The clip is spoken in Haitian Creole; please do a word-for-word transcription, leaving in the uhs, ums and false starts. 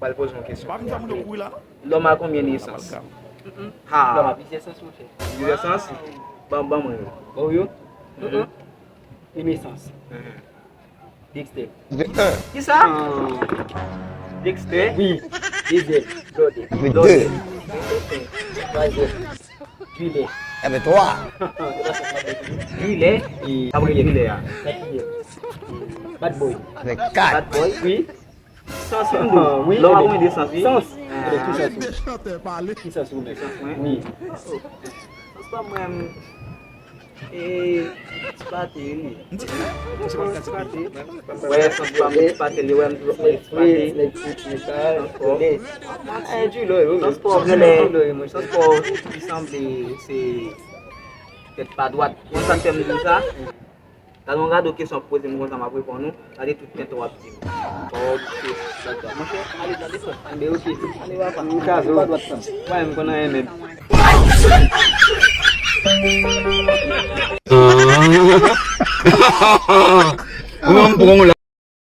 Pral poze yon kesyon. Lòm a konbyen nesans? Ha. Lòm a plizyè sans, monchè. Plizyè sans? Ban, ban mwen yo. Ban w yo? Yon nesans. Dexter. Kisa? Dexter? Wi. Dezyèm. Blode. Blode. Twazyèm. Vilè. Sa fè twa. Vilè? Sa vle di vilè a. Katriyèm. Bad boy. Sa fè kat. Bad boy? Wi. Sans, wi. Lòm a konbyen de sans, wi? Sans. Ki sans ou? Ki sans ou menm? Sans mwen? Wi. Sans pa mwen. E, ti pate, wi. Ti pate. Wè, sans pa mwen, ti pate, li wè m toujou fè ti pate. Sans pa w. Sans pa w genlè, sans pa w, li sanble se tèt pa dwat. Konn sa k fè m di w sa? Gade yon gade kesyon ap poze m konsa m ap reponn ou. Gade tout tenten w ap di m. Fò w oblije sou sa. Monchè, ale, gade sa. Anben, oke. Ale, papa. M kaze w. Pa dwat sa. Mwen, m konn anyen menm. Ou menm pran w la.